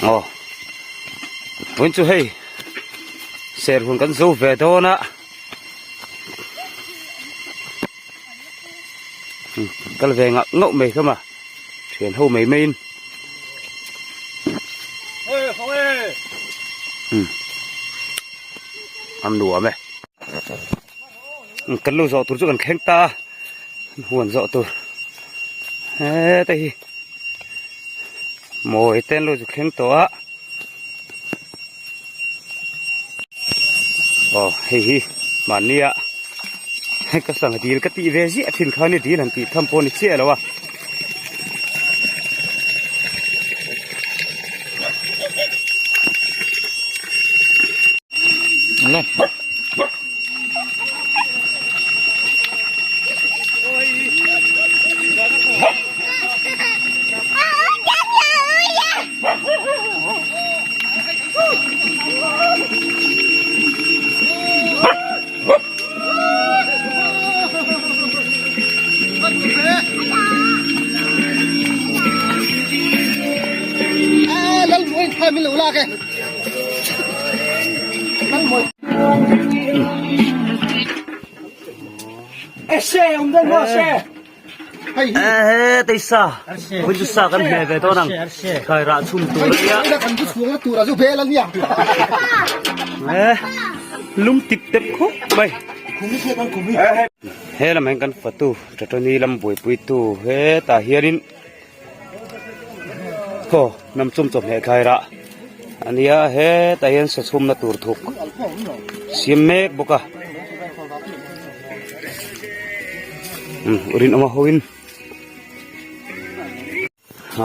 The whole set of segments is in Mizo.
Aw vawiin chu hei serhun kan zo ve dawn a kal ve ngah ngauh mai kha ma thian ho mai mai in an nuam e kan lo zawh tur chu kan thleng ta a huan zawh tur heta hi mawi te an lo zu thleng tawh a aw hei hi mahnia hei ka sangha dil ka tih ve ziah thin kha ni dil han tih tham pawh a ni chiah lo a. Teisa vawiin chu sa kan hmeh ve dawn ang thlai rah chhum tur ania lum tip tep khawp mai he lam hian kan fatu Tatani lam buaipuitu hetah hianin Aw hnam chum chawhmeh thlai rah a nia hetah hian sa chhumna tur thuk siam mek bawk a umm rinawm a hoin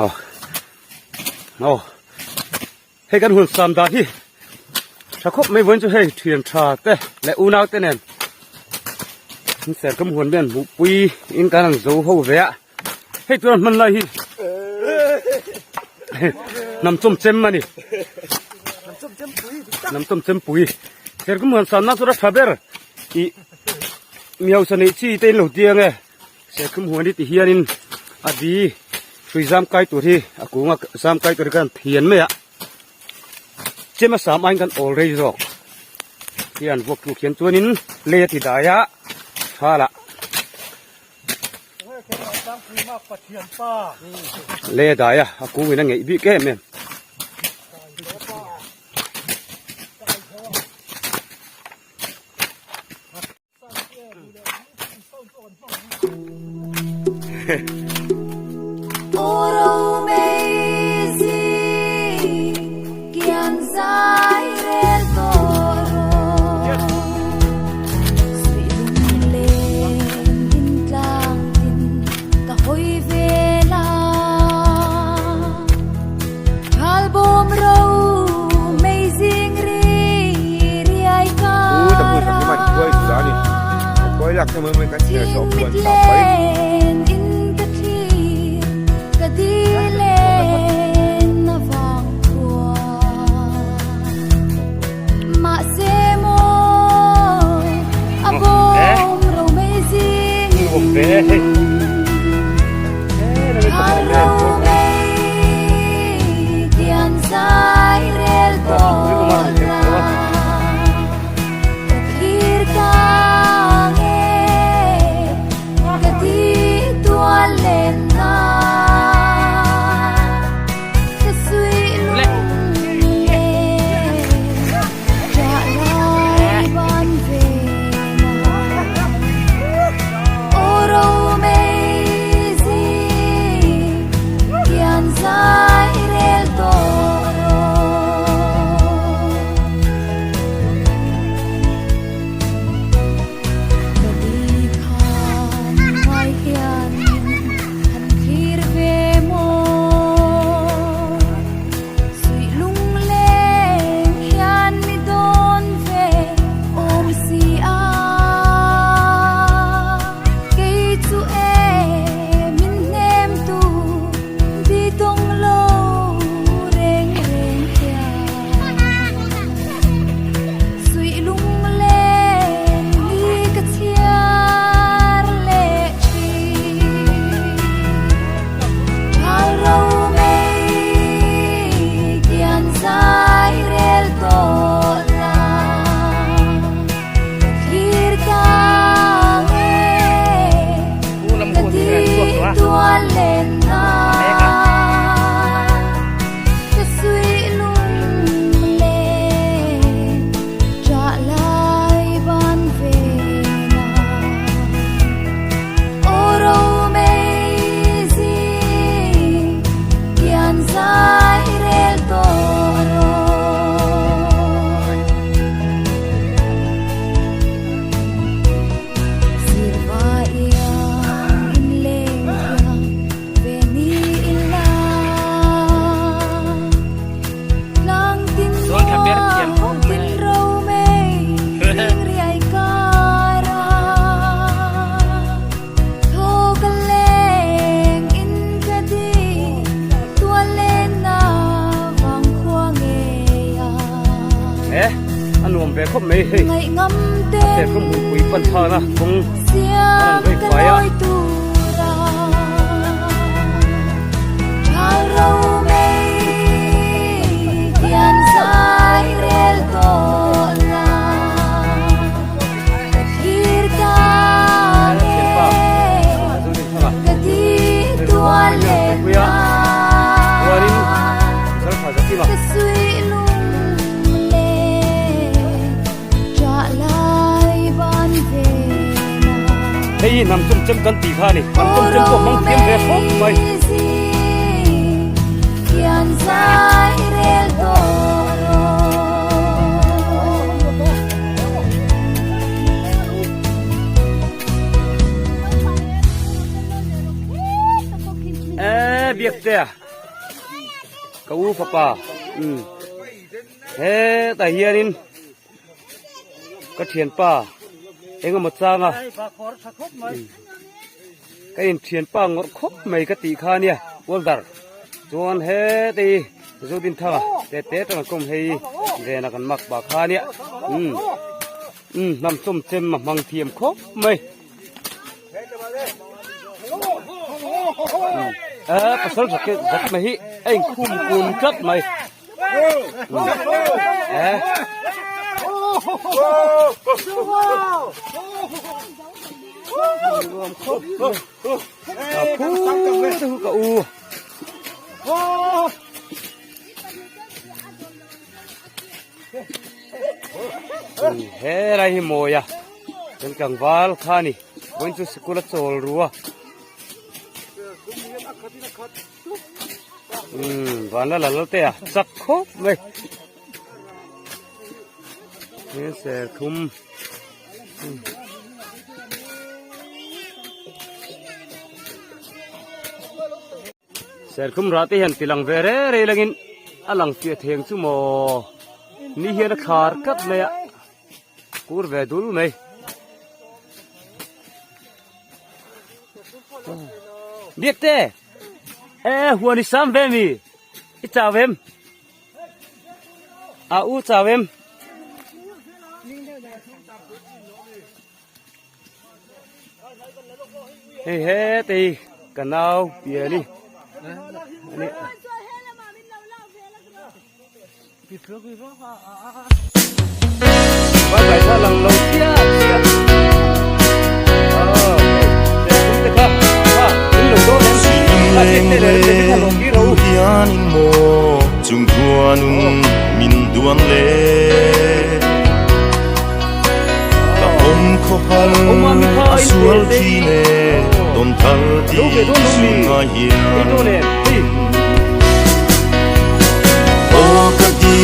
aw aw hei kan hun sam dan hi tha khawp mai vawiin chu hei thian tha te leh unau te nen serkawm huan hian hmuhpui in kan han zo ho ve a. Hei chuan hman lai hi hnam chawm chem a ni. Hnam chawm chem pui. Serkawm huan sanna chu a tha ber. I mi hausa neih chi te in lo ti ange. Serkawm huan hi ti hianin a di hrui zam kai tur hi a kunga zam kai tur hi khan thian mai a. Chem a sam aiin kan awl rei zawk. Hian vuak tluk hian chuanin lei a ti dai a thalah. Le dai a a kung in a ngeih bik em em. Chuan thla per thiam khawp mai. He a nuam ve khawp mai hei a serthlum hunpui pan thlakna kawng a rawn vei fai a. Hei hi hnam chawm chem kan tih kha a ni hnam chawm chem pawh hmang thiam ve khawp mai. Eee biak te a ka u fapa umm hetah hianin ka thianpa engemaw changa ka inthianpa ngawrh khawp mai ka tih kha ania welder chuan heta hi Zodinthanga te te tang kawm hei vena kan mak pah kha ania umm umm hnam chawm chem a hmang thiam khawp mai. Eee pasal zak mai hi a inkhum kun tlat mai. Eee. Nuam khawp mai. A phu te hu ka u. Helai hi mawi a kan tlangval kha a ni vawiin chu sikul a chawl ru a umm van la lal te a chak khawp mai he serthum. Serthlum rah te hian ti lang ve rei rei langin a lang fiah theng chu maw ni hian a thlar tlat mai a kur ve dul mai. Biak te e huan i sam ve mi i chau em a u chau em. Hei heta hi ka nau pian hi ani Vai vai kha lang lo chiah chiah aw hei serthlum te kha kha in lo dawn em kha te te leh te kha lo ki ro hianin maw chung khuanun min duan le Ka awm khawhar a sual thin e tawn thar tih chhunga hian Aw ka di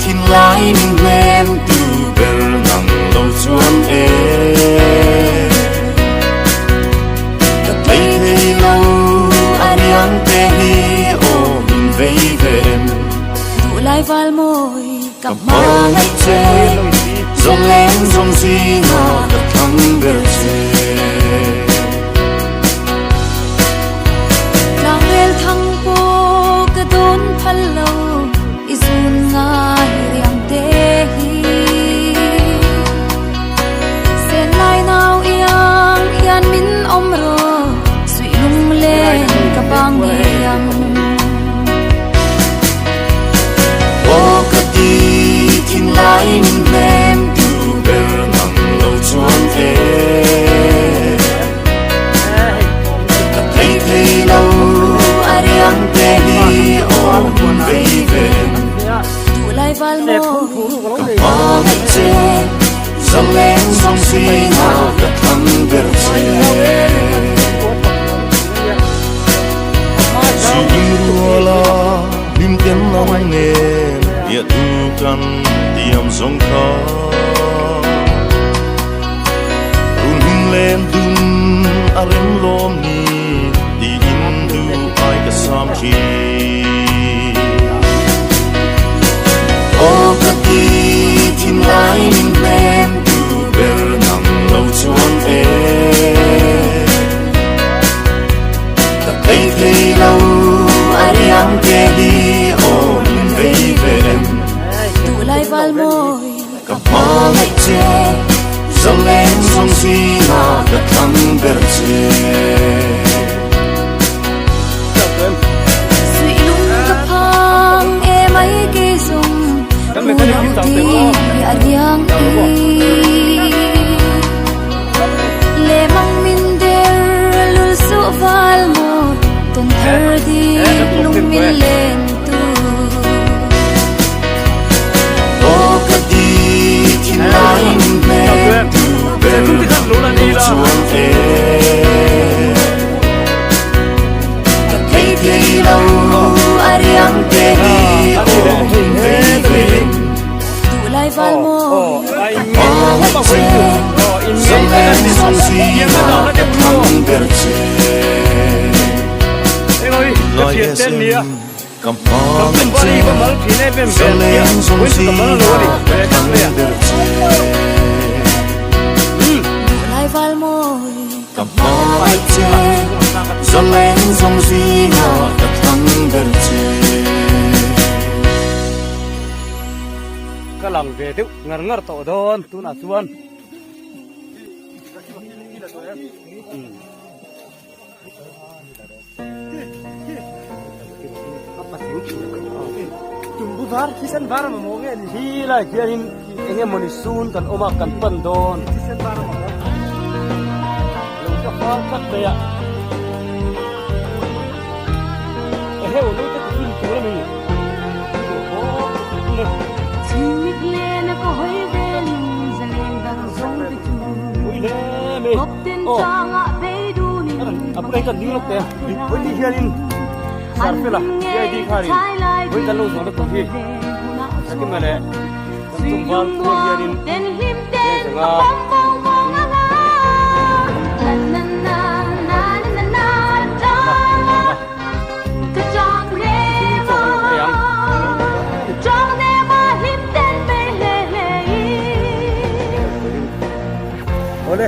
thin lai min hnem tu ber nang lo chuan e Ka tlei thei lo a riang te hi aw min vei ve em Duhlai val mawi Ka hmangaih che, zawng leng zawng zinga ka thlang ber che. Tlangrel thang pawh ka dawn phal lo, i zun ngai riang te hi. Sen lai nau iang hian min awm rawh, suih lung len ka bang ngei ang. Aw ka ti thin lai min hnem tu ber nang lo chuan e. zingah ka thlang ber che. Suih ruala hlim ten nang nen Biah tu kan tiam zawng kha. Run him len dun a rem lawm ni tiin duh ai ka sam thin. Aw ka ti thin lai min hnem tu ber nang lo chuan e. Ka thei thei lo a riang te hi aw min vei ve em. Duhlai val mawi Ka hmangaih che, zaleng zawng zingah ka thlang ber che. Suih lung ka phang e mai kei zawng hmu lo ti a riang i. Lemang min der lul suh val mawi tawn thar dik lung min len tu. Aw ka ti thinlai min hnem tu ber lo chuan e. Ka thei thei lo a riang te hi aw min vei ve. Duhlai val mawi Ka hmangaih che zaleng zawng zingah ka thlang ber che. Lai SM Ka hmangaih che, zaleng zawng zingah ka thlang ber che. Duhlai val mawi Ka hmangaih che, zaleng zawng zingah ka thlang ber che. Ka lang ve deuh ngar ngar tawh dawn tunah chuan. Hi lai hianin eng emawni sun kan awm a kan pan dawn lo ka fal tlat mai a eheu lo te ti tur a ni. A bulah hian kan ding lawk teh a vawi hianin Sarfela CID khanin vawi kan lo zawh na tur hi Sakima leh kan tum val khual hianin Vengzanga Awle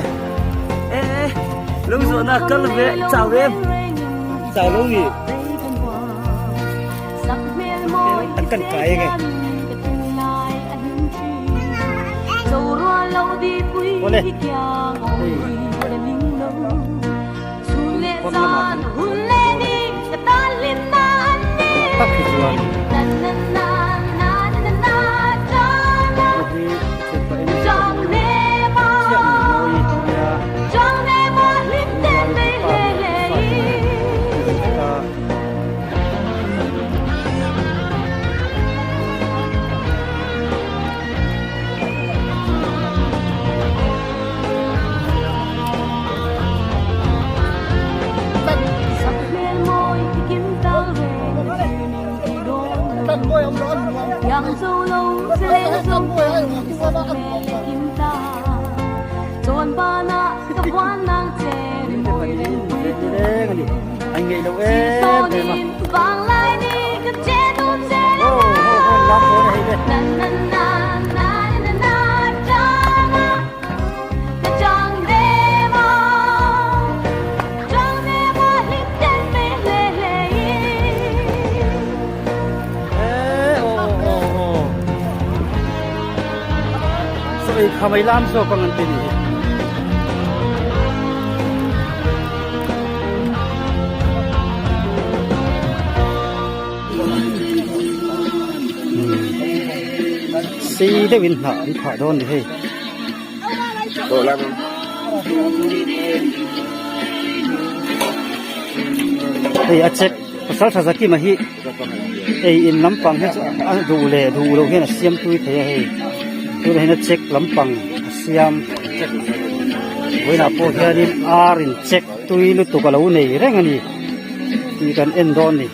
e lo zawh na kal ve chau em chau lo ni an kan kai nge awle tak hi chuan Anh nghĩ đâu em em Sawi khamai lam zawk ang an ti ni hi. Sei deuhin hnah an phah dawn ni hei. Hei a check pasal tha Zakima hi ei in lampang hi chu a duh leh duh loh hian a siam tui thei a hei tunah hian a check lampang. siam vawiinah pawh hianin ar in chek tui lutuk a lo nei reng a ni tih kan en dawn a ni.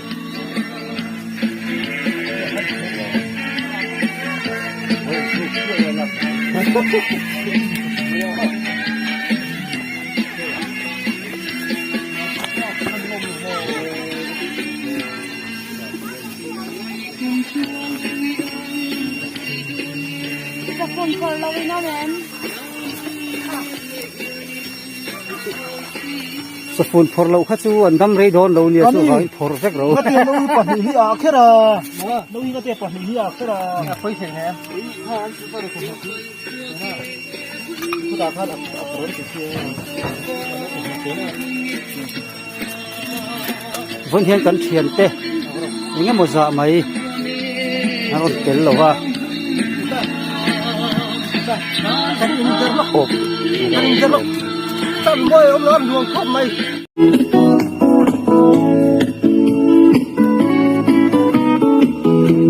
Safun phawrh loh kha chu an dam rei dawn lo nia chuvangin phawrh vek ro. Vawiin hian kan thiante eng emaw zah mai an rawn tel lo va.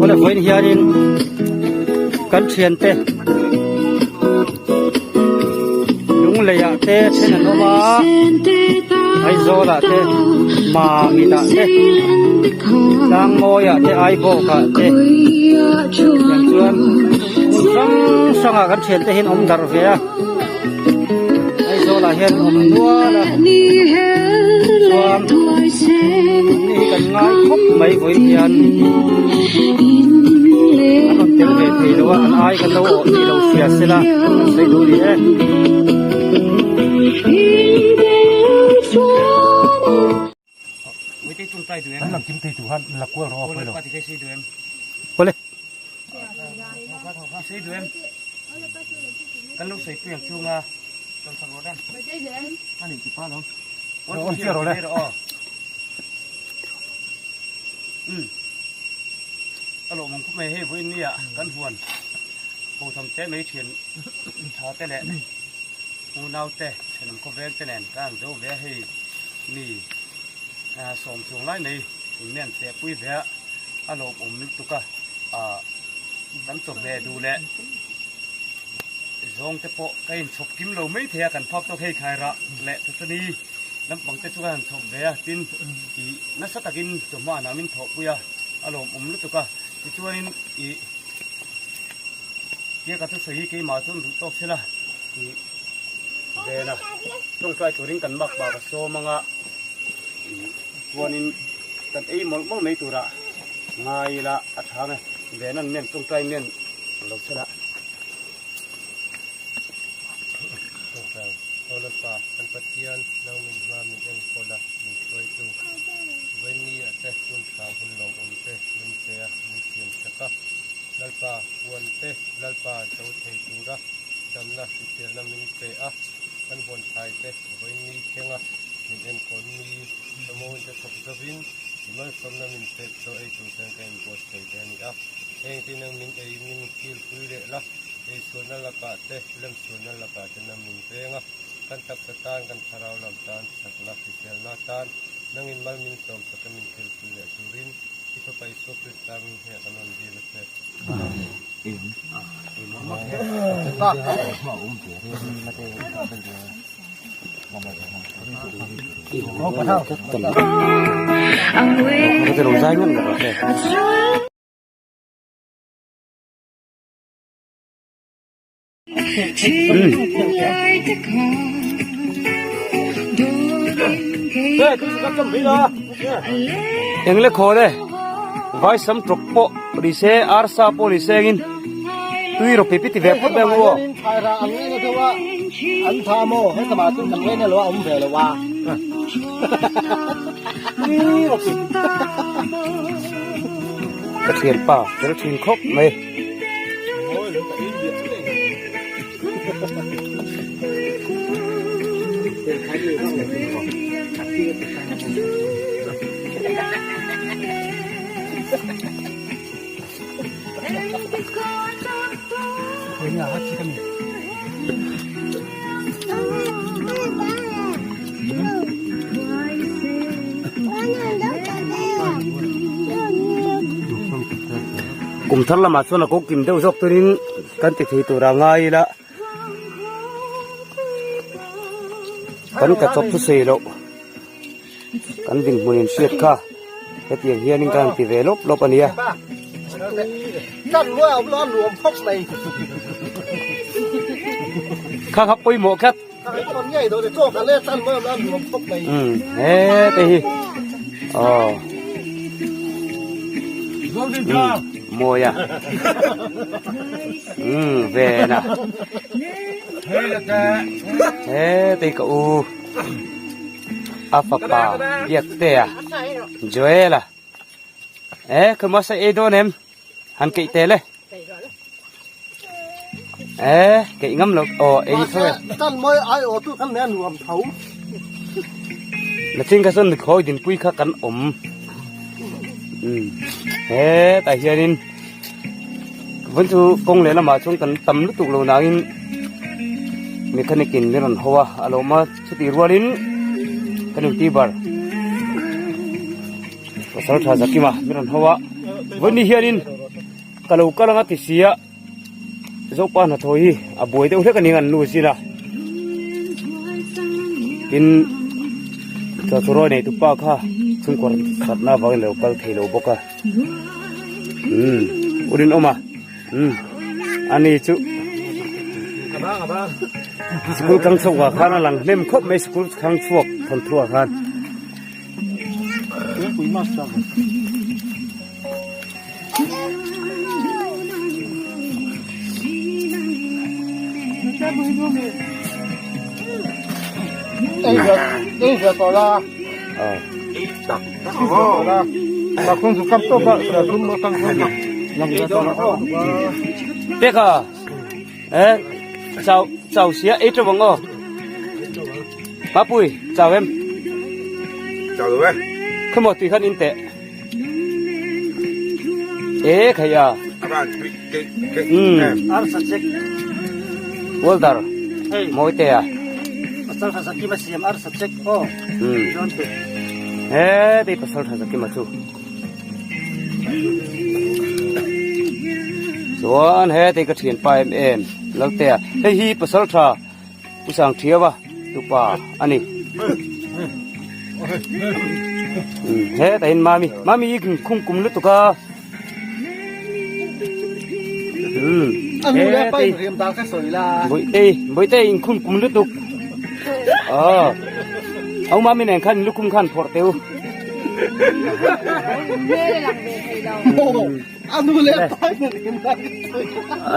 Awle vawiin hianin kan thiante Lunglei ah te then an awm a Aizawl ah te Mamit ah te Tlangmawi ah te Aibawk ah te tiang chuan hmun hrang hrang ah kan thian te hian awm darh ve a Aizawl ah hian awm nual a chuan ni hi kan ngai khawp mai vawiin hian an rawn tel ve thei lo a an ai kan lo awh tih lo hria se la an sawi duh ni e. Awle. A lawmawm khawp mai hei vawiin nia kan huan ho tham te mai thian tha te leh unau te thenawm khawvel te nen ka han zo ve a hei mi sawm chuang lai mai in mian cheh pui ve a a lawmawm lutuk a ah kan chawhmeh duh leh zawng te pawh ka inchhawp kim lo mai thei a kan phak tawk hei khai rah leh chutchani lampang te chu ka han chhawp ve a tin ih nasa takin chawhma ah min thawhpui a a lawmawm lutuk a tichuanin ih tia ka thusawi hi keimah chuan duh tawk sela ih vena tawngtai turin kan mak bak a sawm anga ih chuanin kan ei mawlh mawlh mai turah ngai ila a tha ang e venan mian tawngtai mian lo sela. Tawngtai Paulus-a kan Pathian nang min hma min enkawl a, min hruaitu. Vawiinni ah te hun tha hun lawmawm te min pe a, min siam chak a. Lalpa huan te Lalpa zo thei tura damna hriselna min pe a, kan huan thlai te vawiinni thlenga min enkawl mi Samuel te thawk zovin i malsawmna min pek chaw ei tur ten ka inbuatsaih te a ni a. Heng te nang min ei min kilpui leh la, eisualna lakah te, lemsualna lakah te nang min veng a, kan taksa tan, kan thlarau lam tan, chakna, hriselna tan, nangin mal min sawmsak a min kilpui leh turin i Fapa Isua Krista min hneh kan rawn dil a che. Engle khawl e vai sam tawk pawh ni se arsa pawh ni se engin tui rawh pipi ti ve phawt mai ang u aw. An tha maw heta mah chu kan ngaina lo a awm ve lo a. Tui rawh pi. Ka thianpa tel thin khawp mai. Kum thar lamah chuan a ko kim deuh zawk turin kan ti thei tur a ngai ila. Kan ka chawp thusei loh kan dinhmun in hriat kha hetiang hianin ka han ti ve lawp lawp a nia. Kha kha pawimawh khat. Umm hete hi aw umm mawi a umm ven a hete hi ka u a fapa Biaktea Joel a e khawmasa ei dawn em han keih tel e. E keih ngam lo aw ei tho e. Tan mawi ai aw tu khan nen nuam tho. Na ching kha chuan mithawi dinpui kha kan awm. Um he tah hianin vawiin chu kawng leh lamah chuan kan tam lutuk lo nangin mechanic in min rawn ho a a lo awm a chutih rualin kan youtuber pasal tha Zakima min rawn ho a vawiin ni hianin. Ka lo kal anga ti sia Zopa hnathawh hi a buai deuh hlek a ning an nu zin a tin chawchurawi nei tupa kha chhungkaw satna avangin a lo kal thei lo bawk a umm u rinawm a umm ani chu sikul kang chhuak ah khan a lang hnem khawp mai sikul kang chhuak thawnthu ah khan. Peka eh chau chau sia ei tawh ang aw Mapui chau em Chau rồi Khawmaw tui khan in teh. E khaiya um welder mawitea um he tei pasal tha zakima chu chuan he tei ka thian pa em em laltea hei hi pasal tha Pu Sangthiaua tupa a ni. Hetah hian Mami, Mami i khung kum lutuk a. Bawihte, Bawihte in khung kum lutuk. Aw. Au Mami nen khan lukhum khan phawrh teh u. A nu leh pa in an him lai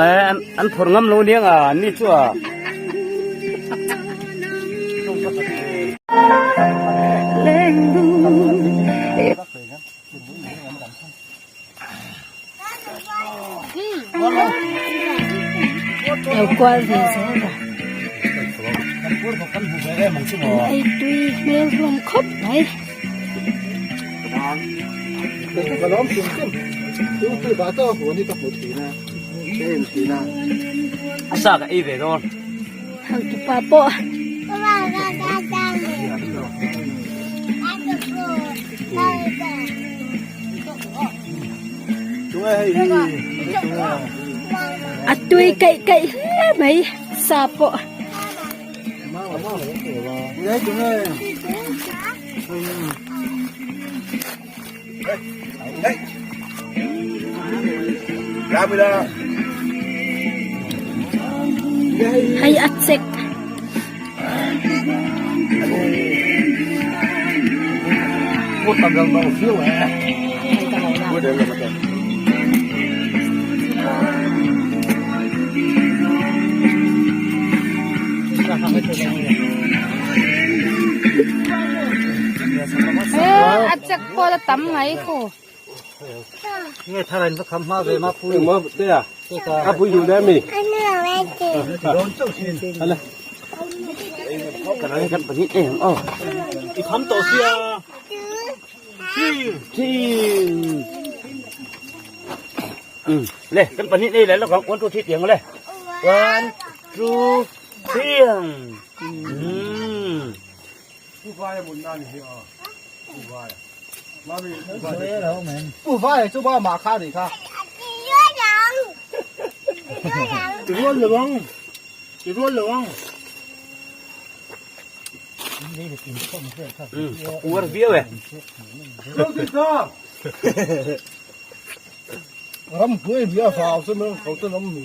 Eh, an an phawrh ngam lo niang a, an ni chu a. Lo kual ve zel a. Ei tui hmel hlawm khawp mai. Sa ka ei ve dawn. Hautupa pawh. A tui keih keih hle mai sa pawh. Hei a chek. A chek pawh la tam mai khu. Nge thar in va kham hma ve ma pui. Ma te a. A pui du le mi. Ale. Kan kan pahnih em aw. I kham to sia. Thi. Ừ, le kan pahnih nei le lo kang 1 2 3 tiang le. 1 2 3. Ừ. Pu vai chu ba ma kha ni kha. Ti rual lo ang. Ti rual lo ang. Ka puar viau e. Ramhnuai hi a vau chu mai ho ten awm ni.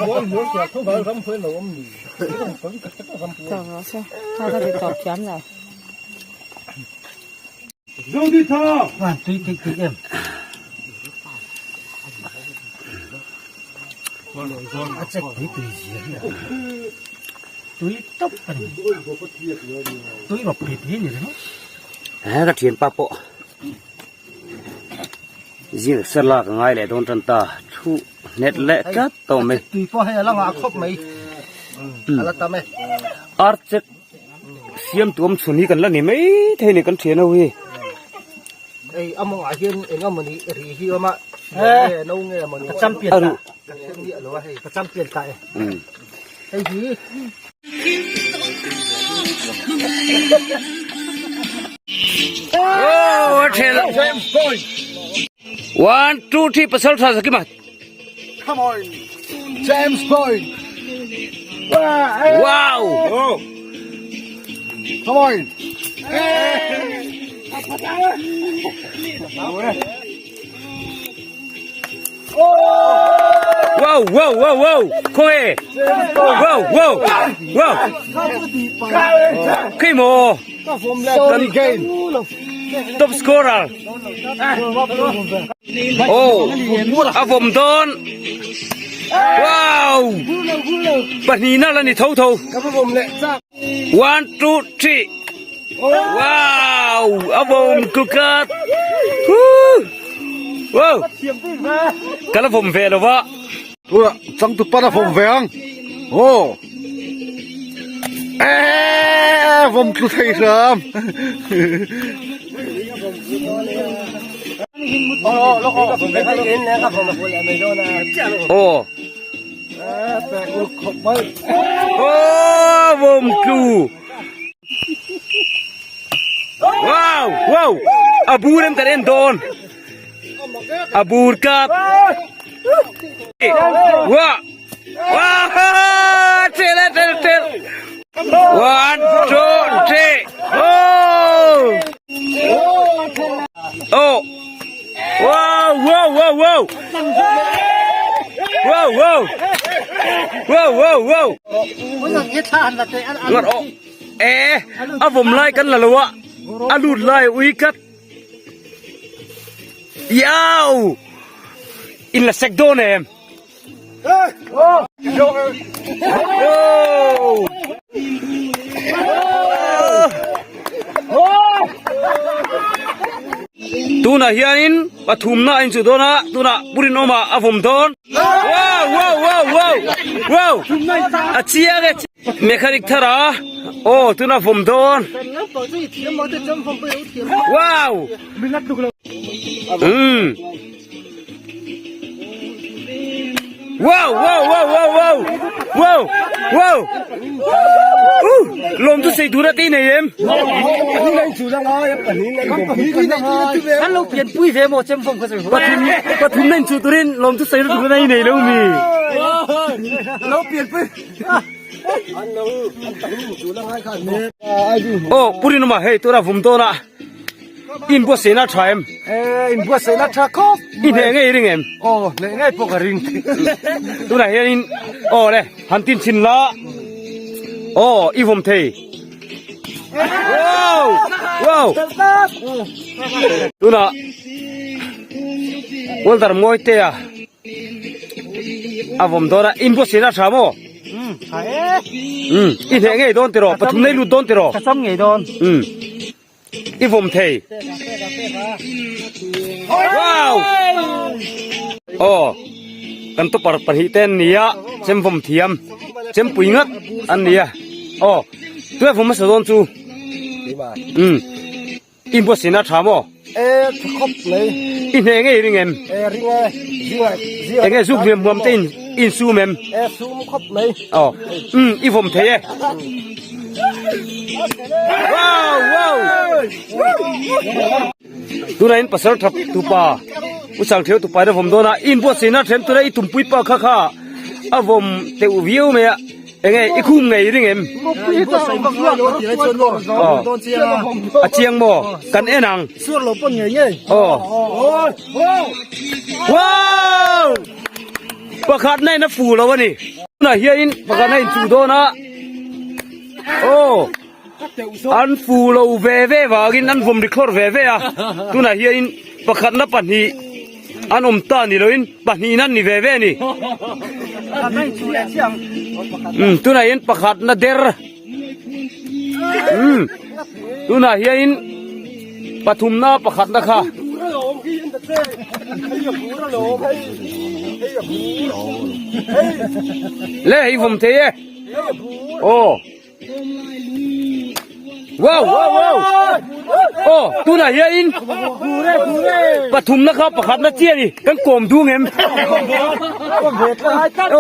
Mual mual tia tho vai ramhnuai lo awm ni. Tawp rawh se. Kha ka ti tawp thiam lo. Van tui tih tih em. A chek tui tui zia hi a. Tui tawp a ni. Tui rawp pit hi ni ringawt. He ka thianpa pawh zing ser lak a ngai leh dawn tan ta thu hnet leh tlat tawh mai. Tui pawh hei a la ngah khawp mai. A la tam e. Ar chek siam tuam chhun hi kan la ni mai thei ni kan thian ho hi. Ei a mawngah hian eng emaw ni ri hi a awm a. No nge emaw ni. Ka champion ta. Ka hre miah lo a hei. Ka champion ta e. Hei hi. Oh, thel. One, two, three, pasal tha zakima. Come on, James Bond. Wow. Oh. Come on. Wow, wow, wow, wow. Khawi. Wow, wow, wow. Khi maw? Top scorer. Oh, a vawm dawn. Wow. Pahnihna la ni tho tho. One, two, three. Wow, a vawm tlukat. Wow. Ka la vawm ve lo va. Ua, chang tu pan a vawm ve ang. Oh. Eh, vawm tlu thei hram. Oh. Oh, vawm tlu. Wow, wow. A bur em kan en dawn. A bur kap. Wa. Wa. Tel tel tel. One, two, three. Oh. Oh. Wow, wow, wow, wow. Wow, wow. Wow, wow, wow. Ngar aw. E, a vawm lai kan la lo a. A lut lai ui kat. Yau! In la sek dawn em? Oh! Tunah hianin pathumna a inchuh dawn a, tunah Purinawma a vawm dawn. Wow wow wow wow wow a chiang e mechanic thar a aw tunah vawm dawn. Wow umm. Wow wow wow wow wow wow wow uh lawm chu sei tur a tih nei em An lo pian pui ve maw chem vawm kha chu pathum pathum na inchuh turin lawm chu sei tur a nei lo mi lo pian pui aw purinawma hei tura vum dawn a In buatsaihna a tha em? Eh, in buatsaihna a tha khawp. I hneh ngei i ring em? Aw, hneh ngei pawh ka ring. Tunah hianin aw le, han tin chhin la. Aw, i vawm thei. Wow! Wow! Tunah welder mawi te a a vawm dawn a, in buatsaihna a tha maw? Um, tha e. Um, i hneh ngei dawn tiraw? Pathum nei lut dawn tiraw? Ka cham ngei dawn. Um. I vawm thei. Wow! Aw, kan topper pahnih te an ni a, chem vawm thiam, chem pui ngat an ni a. Aw, tunah vawm hmasa dawn chu. Um, i buatsaihna a tha maw? E, tha khawp mai. I hneh ngei ring em? E, ring e. Zinga, zinga. Enge zuk hliam hmuam te in in sum em? E, sum khawp mai. Aw, um, i vawm thei e. Wow, wow. Tuna in pasal thap tupa u sang theu tupa in a vawm dawn a, in buatsaihna then tuna i tumpui pa kha kha a vawm teuh viau mai a. Enge i khum ngei ring em? A chiang maw? Kan en ang. Suar lo pawn ngei ngei. Aw. Wow! Pakhat na in a fu lo a ni. Tunah hianin pakhat na in chuh dawn a. Aw. An fu lo ve ve vangin an vawm ri thlawr ve ve a. Tunah hianin pakhat na pahnih an awm ta ni loin pahnih nan ni ve ve a ni. Umm tunah hian pakhat na der. Umm tunah hianin pathum na pakhat na kha. Le hei vawm thei e. Aw. Wow wow wow. Oh, tunah hianin pathumna kha pakhatna chiah a ni. Kan kawm dung em?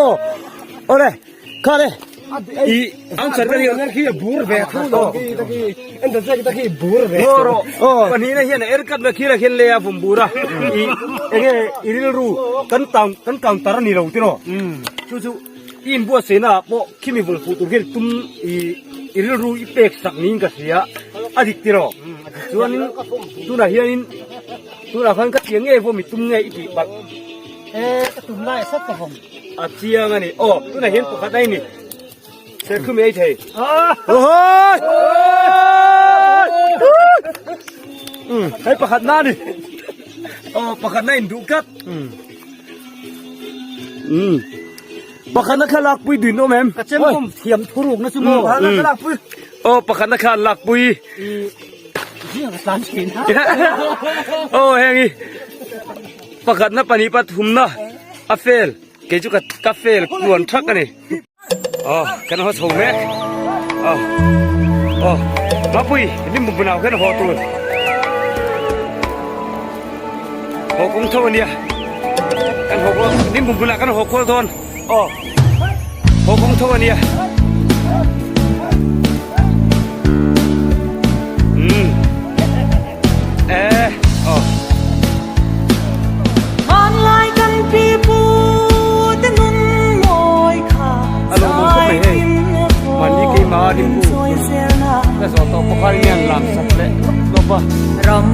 Oh, awle, kha le. I answer ka ni. Oh, pahnihna hian a er kat na khirah hian le a vawm bur a. I enge i rilru kan kan counter a ni lo tiraw? Chu chu I inbuatsaihna ah pawh khimi vawng fuh tur hian tum i i rilru i pek sak niin ka hria a dik tiraw? Chuanin tunah hianin tunah khan ka chiang ngei vawm i tum nge i tih palh. E ka tum lai sat ka vawm. A chiang a ni. Aw tunah hian pakhat a ni. Serthlum i ei thei. Awhawi! Umm hei pakhat na a ni. Aw pakhat na induh tlat. Umm pakhatna kha lakpui duin awm em? Ka chem awm thiam thurukna chu maw? Pakhatna kha lakpui. Aw pakhatna kha an lakpui. I zing ka tlan thin a. Aw heng hi pakhatna pahnih pathumna a fail kei chu ka fail tluan thak a ni. Aw kan haw chho mek aw aw mapui lim bum bunau khan haw tur haw kawng tho ania kan haw khawl lim bum bunah kan haw khawl dawn aw haw kawng tho ania um e aw Hmanlai kan pi pu te nun mawi kha A lo bawm khawp mai hei. Mahni keimah a rimbu ka zawh tawh pawh khan hian lam sak leh lawp lawp a. Ram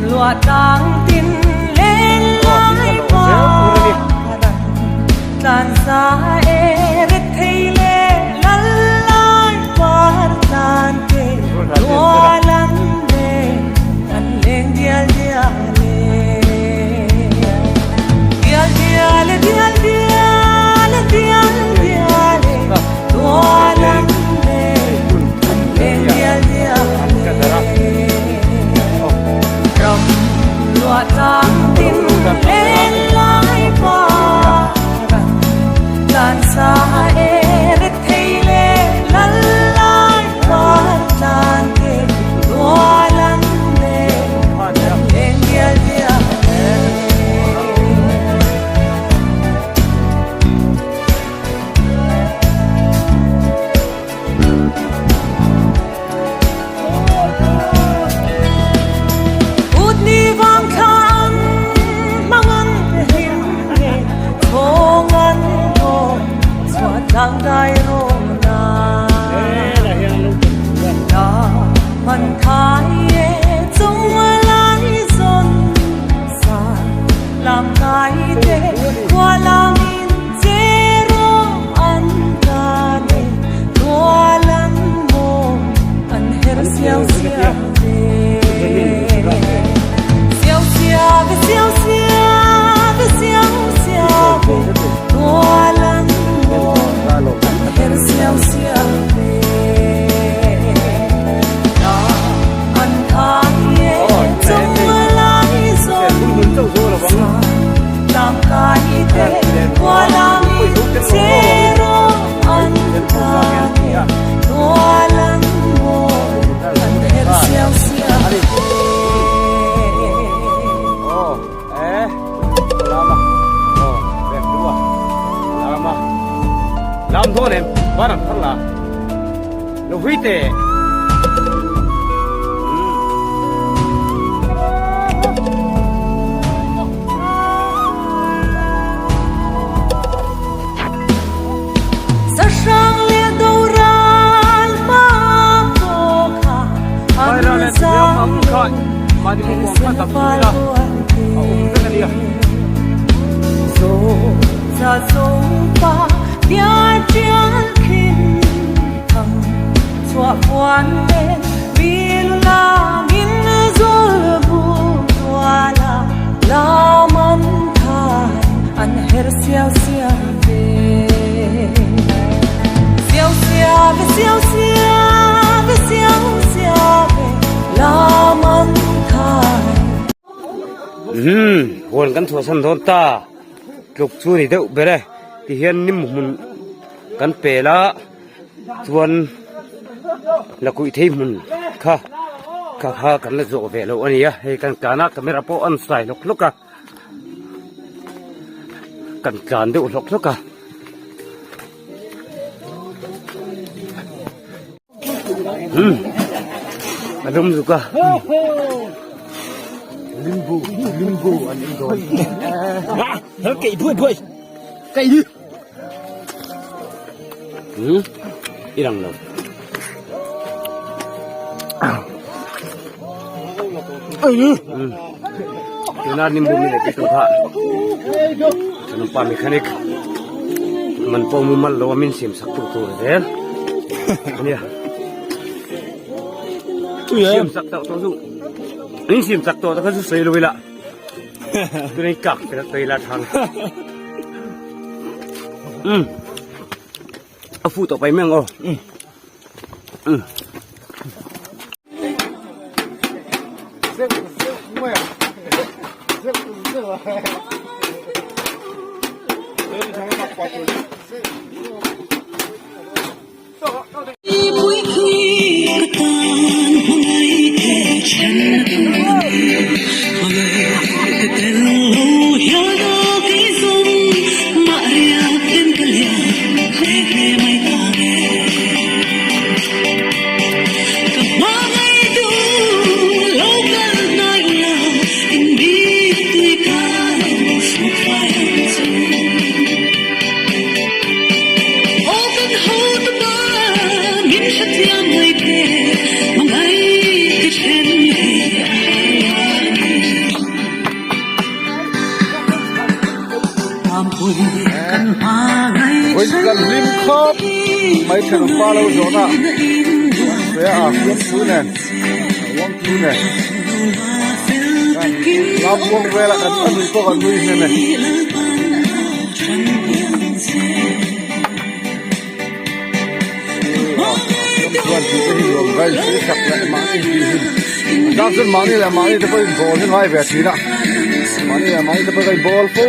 luah tlang tin len lai pa tlan za e ret thei le lal lai par tlan te tual an le an leng dial dial e dial dial e dial dial e dial dial e tual an le an leng dial dial e ram luah tlang tin len lai par an tlan sa e ret thei le lal lai par tlan te tual an le an leng dial dial e. Utni vang thla an hmang an hlim nge thawng an haw chhuah tlang dai rawn a la man thai e chung lai zawn sa lam kai te khua lam in che rawng an ta le tual an maw an her siau siau ve siau siau ve siau siau ve siau siau ve tual an maw an her siau siau ve la an thai e chung lai zawn sa lam kai te khua lam in che rawng an ta le tual an maw an her siau siau ve. Aw e lam a aw rem du a lam a lam dawn em van an thar la lo hui teh. Sahrang lian. Mahni pawh huang kha dap thung ila a awm vek a nia. Umm huan kan chhuahsan dawn ta tluk chu ni deuh ber e tihian ni hmun kan pel a chuan la kuih thei hmun kha kha kha kan la zawh ve loh a ni a hei kan tlan a camera pawh a sai hlawk hlawk a. Kan tlan deuh hlawk hlawk a. Umm a lum zuk a. Limbu limbu an in dawn. Hel keih buai buai keih hi. Umm i lang lo. Umm tuna nimbu mi leh tih kha thenawmpa mechanic man pawh mumal lo a min siam sak tu tur zel ania siam sak tawh tawh chu min siam sak tawh te kha chu sawi lo ila tuna in kak te kha ila thang umm a fu tawh pai mai ang aw umm. Vawi kan hlim khawp mai thenawm pa lo zawhna an sawi a a fiam thu nen a uang thu nen lam uang vela kan a nui pawh kan nui hnem e. Chuan tih te hi nuam vai si sak leh mahni tih hi a chang chuan mahni leh mahni te pawhin bawl hi ngai ve thin a mahni leh mahni te pawh ka inbawl fo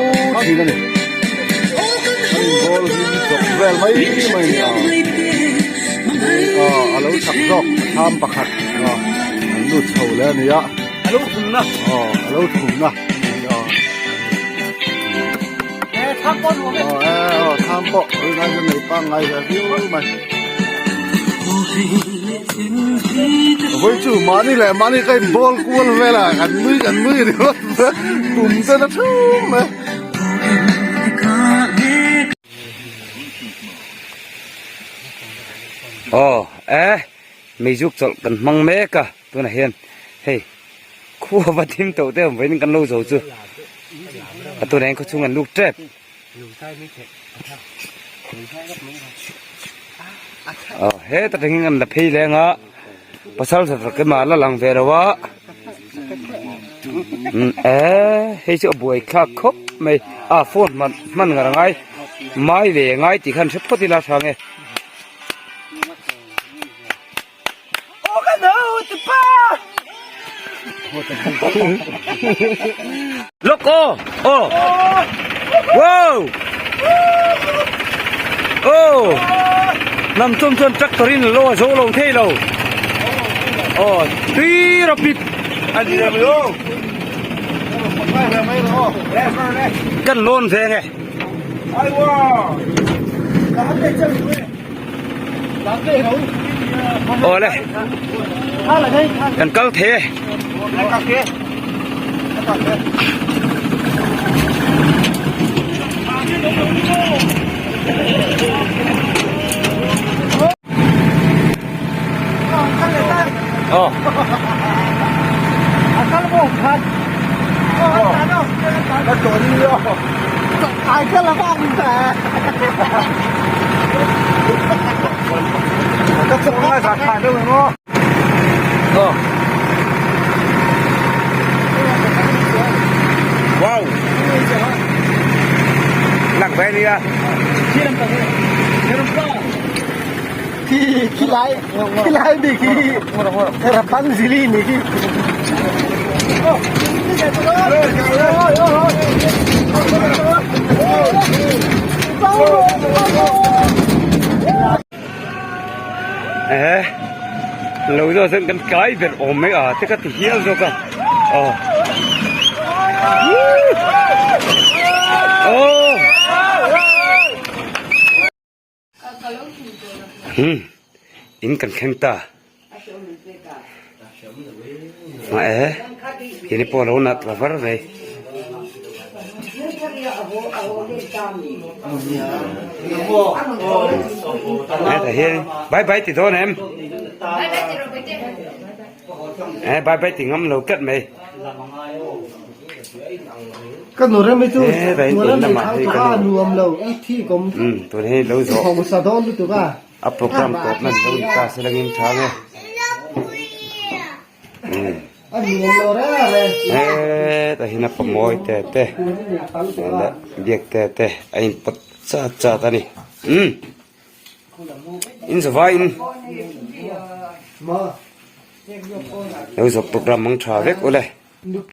thin a ni an inbawl hi chawp vel mai mai a ni a aw a lo chak zawk a thlam pakhat a an lut chho leh a ni a a lo thumna aw a lo thumna a ni a. Aw e aw thlam pawh rinai chu nei pangngai ve viau mai. Vawi chu mahni leh mahni ka in bawl kual vel a kan nui kan nui ringawt tum te na thum mai. Aw e meizuk chawlh kan hmang mek a tunah hian hei. Khua va thim tawh te awm vawiin kan lo zo chu a tunah hian khawchhung an luk tep. Aw heta tangin an la phei leng a pasal tha tak ema la lang ve lo a e hei chu a buai thlak khawp mai a phone hman hman ngar angai mai ve ngai tih khan hre phawt ila hrang e. Look oh oh wow oh nam chum chuan tractor in lo a zo lo thei lo oh tui rapid kan lawn ve nge Awle kan kal thei e. Aw. Wow! Nặng về đi à? Khi khi lái khi lái đi khi harapan zili ni khi. Ehe lo zawh chuan kan tlai ber awm mai a te ka ti hial zawk a aw aw hmm in kan thleng ta eh ini pawh a lo nat va var mai. Hetah hian bye bye ti dawn em? Eh bye bye ti ngam lo tlat mai. Ka nu rem hi chu Eh hetah hian in lamah hei ka nu. nuam lo i thi kawm Um tun hi lo zawh. hawng sa dawn lutuk a. A program tawp nan lo in ta selangin tha nge. Hetah hian a pamawi te te leh biak te te a in pawt chat chat a ni umm in zavai in lo zawk program ang tha vek ule.